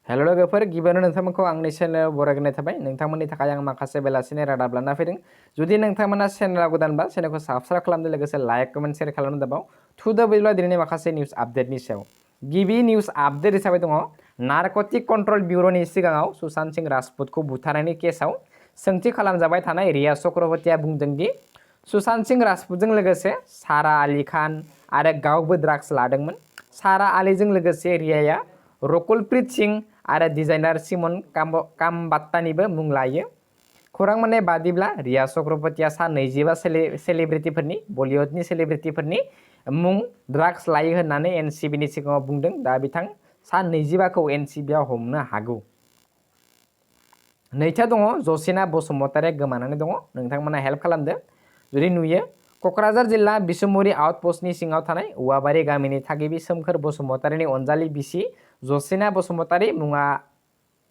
हेल' लोगोफोर गिबियावनो नोंथांमोनखौ आंनि चेनेलाव बरायग्रोनाय थाबाय। नोंथांमोननि थाखाय आं माखासे बेलासिनि रादाब लाना फैदों। जुदि नोंथांमोना चेनेलाव गोदानबा चेनेलखौ साबस्क्राइब खालामदो, लोगोसे लाइक कमेन्ट शेयार खालामनो दाबाव। थुदो बिदिब्ला दिनैनि माखासे निउस आपडेटनि सायाव। गिबि निउस आपडेट हिसाबै दङ नारकटिक कन्ट्रल ब्युर'नि सिगाङाव सुशांत सिंह राजपुतखौ बुथारनायनि केसआव सोंथि खालामजाबाय थानाय रिया चक्रवर्तीया बुंदों दि सुशांत सिंह राजपुतजों लोगोसे सारा आली खान आरो गावबो ड्राग्स लादोंमोन। सारा आलीजों लोगोसे रियाया रकुलप्रीत सिंह आरो डिजाइनार सिमन कामबाट्टानिबो मुं लायो। खौरां मोननाय बादिब्ला रिया चक्रवर्तीया सा 25 सेलिब्रिटिफोरनि बलिउडनि सेलिब्रिटिफोरनि मुं ड्राग्स लायो होननानै एनसिबिनि सिगाङाव बुंदों। दा बिथां सा 25खौ एनसिबिआ हमनो हागौ। नैथियाव दङ जसिना बसुमतारिया गोमानानै दङ। नोंथांमोना हेल्प खालामदो जुदि नुयो। क'क्राझार जिल्ला बिसुमुरि आउटपस्टनि सिङाव थानाय औवाबारि गामिनि थागिबि सोमखोर बसुमतारिनि अनजालि बिसि जसिना बसुमतारी, मुङा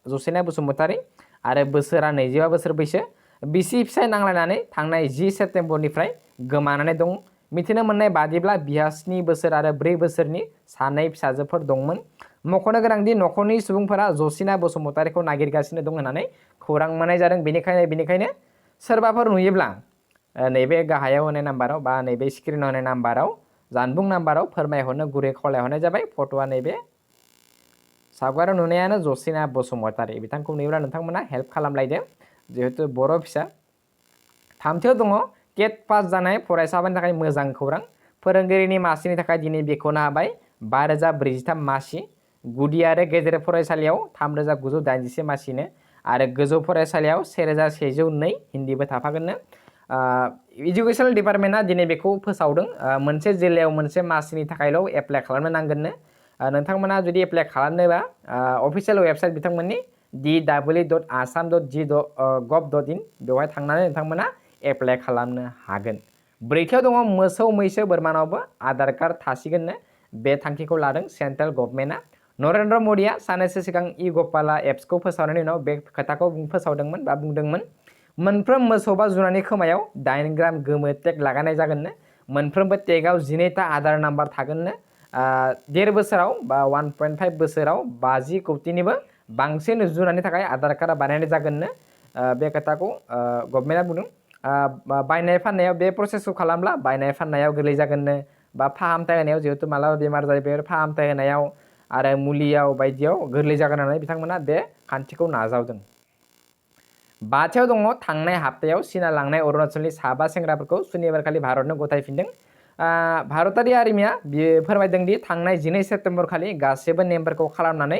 जसिना बसुमतारी आरो बोसोरा 25 बोसोर बैसो, बिसि फिसाय नांलायनानै थांनाय 10 सेप्तेम्बरनिफ्राय गोमानानै दं। मिथिनो मोननाय बादिब्ला बिहा 7 बोसोर आरो 4 बोसोरनि सानै फिसाजोफोर दंमोन। मख'नो गोनांदि न'खरनि सुबुंफोरा जसिना बसुमतारीखौ नागिरगासिनो दं होननानै खौरां मोननाय जादों। बेनिखायनो सोरबाफोर नुयोब्ला नैबे गाहायाव होनाय नाम्बाराव बा नैबे स्क्रिनाव होनाय नाम्बाराव जानबुं नाम्बाराव फोरमायहरनो गुरै खावलायहरनाय जाबाय। फट'आ नैबे सावगारियाव नुनायानो जसिना बसुमतारी। बिथांखौ नुयोब्ला नोंथांमोना हेल्प खालामलायदो जिहेतु बर' फिसा। थामथियाव दङ केट पास जानाय फरायसाफोरनि थाखाय मोजां खौरां। फोरोंगिरिनि मासिनि थाखाय दिनै बेखेवनो हाबाय 5043 मासि। गुदि आरो गेजेर फरायसालियाव 3981 मासिनो आरो गोजौ फरायसालियाव 1102 हिन्दीबो थाफागोननो। इडुकेसन डिपार्टमेन्टआ दिनै बेखौ फोसावदों। मोनसे जिल्लायाव मोनसे मासिनि थाखायल' एप्लाइ खालामनो नांगोननो। नोंथांमोना जुदि एप्लाइ खालामनोबा अफिसियेल वेबसाइट बिथांमोननि dw.assam.gov.in बेवहाय थांनानै नोंथांमोना एप्लाइ खालामनो हागोन। ब्रैथियाव दङ मोसौ मैसो बोरमानावबो आधार कार्ड थासिगोननो। बे थांखिखौ लादों सेन्ट्रेल गभर्नमेन्टआ। नरेन्द्र मदिया साननैसो सिगां इ-गपाला एप्सखौ फोसावनायनि उनाव बे खोथाखौ फोसावदोंमोन बा बुंदोंमोन। मोनफ्रोम मोसौ बा जुनारनि खोमायाव 8 ग्राम गोमो टेग लागायनाय जागोननो। मोनफ्रोमबो टेगआव 12टा आधार नाम्बार थागोननो। 1.5 बोसोराव बा 1.5 बोसोराव 50 कौटिनिबो बांसिन जुनारनि थाखाय आधार कार्ड बानायनाय जागोननो। बे खोथाखौ गभर्नमेन्टआ बुंदों। बायनाय फाननायाव बे प्रसेसखौ खालामब्ला बायनाय फाननायाव गोरलै जागोननो। बा फाहामथाय होनायाव जिहेतु मालाबा बेमार जायो बे फाहामथाय होनायाव आरो मुलियाव बायदियाव गोरलै जागोन होननानै बिथांमोना बे खान्थिखौ नाजावदों। बाथियाव दङ थांनाय हाप्तायाव चीना लांनाय अरुणाचलनि 5 सेंग्राफोरखौ सुनिबारखालि भारतनो गथायफिनदों। भारतारि आर्मिया फोरमायदों दि थांनाय 12 सेप्तेम्बर खालि गासैबो नेमफोरखौ खालामनानै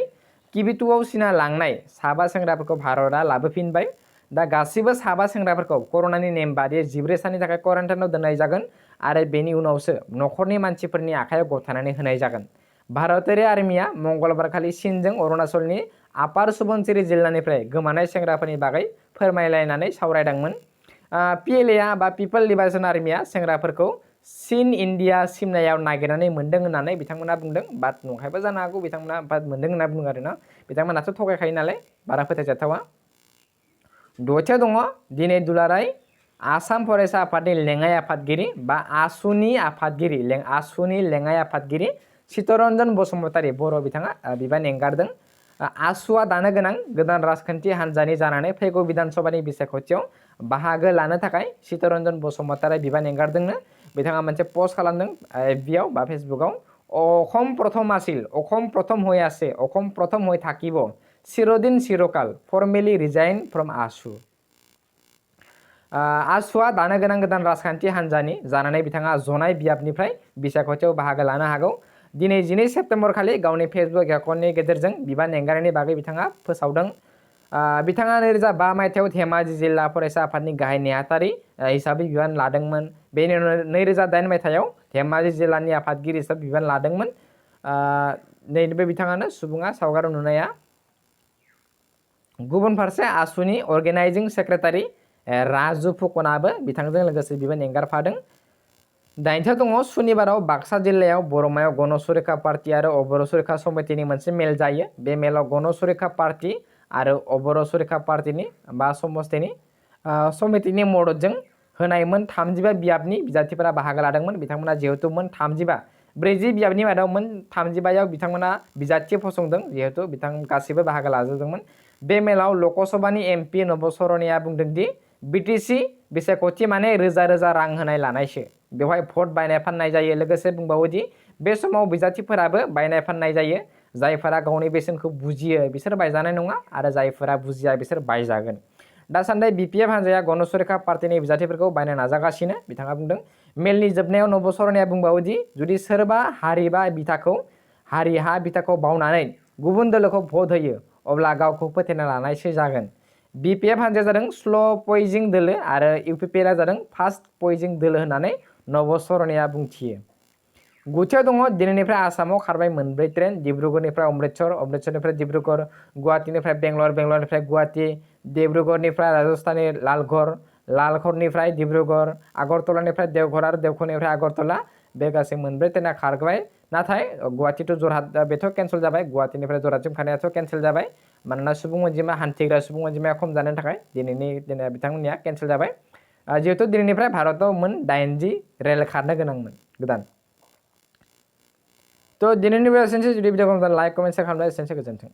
किबिटुआव चीना लांनाय 5 सेंग्राफोरखौ भारतआ लाबोफिनबाय। दा गासैबो 5 सेंग्राफोरखौ कर'नानि नेम बादियै 14 साननि थाखाय क्वारेन्टाइनाव दोननाय जागोन आरो बेनि उनावसो न'खरनि मानसिफोरनि आखायाव गथायनानै होनाय जागोन। भारतारि आर्मिया मंगलबारखालि चीनजों अरुणाचलनि आपार सुबनसिरि जिल्लानिफ्राय गोमानाय सेंग्राफोरनि बागै फोरमायलायनानै सावरायदोंमोन। PLA बा पिपल लिबारेशन आर्मिया सेंग्राफोरखौ चीन इन्डिया सिमनायाव नागिरनानै मोन्दों होननानै बिथांमोना बुंदों। बाट नंखायबो जानो हागौ बिथांमोना बाट मोन्दों होनना बुङो आरोना। बिथांमोनाथ' थगायखायो नालाय बारा फोथायजाथावा। दथियाव दङ दिनै दुलाराय आसाम फरायसा आफादनि लेङाइ आफादगिरि बा आसुनि लेङाइ आफादगिरि चित्तरन्जन बसुमतारी बर' बिथाङा बिबान एंगारदों। आसुआ दानो गोनां गोदान राजखान्थि हान्जानि जानानै फैगौ बिधानसभानि बिसायख'थियाव बाहागो लानो थाखाय चित्तरन्जन बसुमतारी बिबान एंगारदोंनो। बिथाङा मोनसे पस्ट खालामदों FB बा फेसबुकआव। অসম প্ৰথম আছিল, অসম প্ৰথম হৈ আছে, অসম প্ৰথম হৈ থাকিব, চিৰদিন চিৰকাল, ফৰ্মেলি ৰিজাইন फ्रम आसु। आसुआ दानो गोनां गोदान राजखान्थि हान्जानि जानानै बिथाङा जनाय बियाबनिफ्राय बिसायख'थियाव बाहागो लानो हागौ। दिनै 12 सेप्तेम्बर खालि गावनि फेसबुक एकाउन्टनि गेजेरजों बिबान एंगारनायनि बागै बिथाङा फोसावदों। बिथाङा 2005 मायथाइयाव धेमाजि जिल्ला फरायसा आफादनि गाहाय नेहाथारि हिसाबै बिबान लादोंमोन। बेनि उनाव 2008 मायथाइयाव धेमाजि जिल्लानि आफादगिरि हिसाबै बिबान लादोंमोन। नैबे बिथाङानो सुबुङा सावगारियाव नुनाया। गुबुन फारसे आसुनि अर्गेनाइजिं सेक्रेटारि राजु फुकनाबो बिथांजों लोगोसे बिबान एंगारफादों। 9थियाव दङ सुनिबाराव बाक्सा जिल्लायाव बरमायाव गण सुरक्षा पार्टी आरो अबर सुरक्षा समितिनि मोनसे मेल जायो। बे मेलाव गण सुरक्षा पार्टी आरो अबर सुरक्षा पार्टीनि बा समितिनि मददजों होनाय मोन 35 बियाबनि बिजाथिफोरा बाहागो लादोंमोन। बिथांमोना जिहेतु मोन 35 40 बिजाबनि मादाव 35आव बिथांमोना बिजाथि फसंदों जिहेतु बिथां गासिबो बाहागो लाजोबदोंमोन। बे मेलाव लकसभानि एमपि नब सरनिया बुंदों दि बिटिसि बिसायख'थि माने रोजा रोजा रां होनाय लानायसो, बेवहाय भट बायनाय फाननाय जायो। लोगोसे बुंबावो दि बे समाव बिजाथिफोराबो बायनाय फाननाय जायो। जायफोरा गावनि बेसेनखौ बुजियो बिसोर बायजानाय नङा आरो जायफोरा बुजिया बिसोर बायजागोन। दासान्दि बिपिएफ हान्जाया गण सुरक्षा पार्टीनि बिजाथिफोरखौ बायनो नाजागासिनो बिथाङा बुंदों। मेलनि जोबनायाव नब सरनिया बुंबावो दि जुदि सोरबा हारि हा बिथाखौ बावनानै गुबुन दोलोखौ भट होयो अब्ला गावखौ फोथायना लानायसो जागोन। बिपिएफ हान्जाया जादों स्ल' पयजिं दोलो आरो इउपिपिएलआ जादों फास्ट पयजिं दोलो होननानै नब सरनिया बुंथियो। गुथियाव दङ दिल्लीनिफ्राय आसामाव खारबाय 4 ट्रेन, डिब्रुगड़निफ्राय अमृतसर, अमृतसरनिफ्राय डिब्रुगड़, गुवाहाटीनिफ्राय बेंगलर, बेंगलरनिफ्राय गुवाहाटी, डिब्रुगड़निफ्राय राजस्थाननि लालघर, लालघरनिफ्राय डिब्रुगड़, आगरतलानिफ्राय देवघर आरो देवघरनिफ्राय आगरतला। बे गासै 4 ट्रेना खारबाय। नाथाय गुवाहाटी टु जरहाट बेथ' केन्सेल जाबाय। गुवाहाटीनिफ्राय जरहाटसिम खारनायाथ' केन्सेल जाबाय। मानोना सुबुं अनजिमा हान्थिग्रा सुबुं अनजिमाया खम जानायनि थाखाय दिनै बिथांमोननिया केन्सेल जाबाय। जिहेतु दिल्लीनिफ्राय भारताव 80 रेल खारनो गोनांमोन गोदान। थ' दिनैनि बे एसेनोसै। जुदि भिडिअखौ लाइक कमेन्ट शेयार खालामनाय एसेनोसै। गोजोन्थों।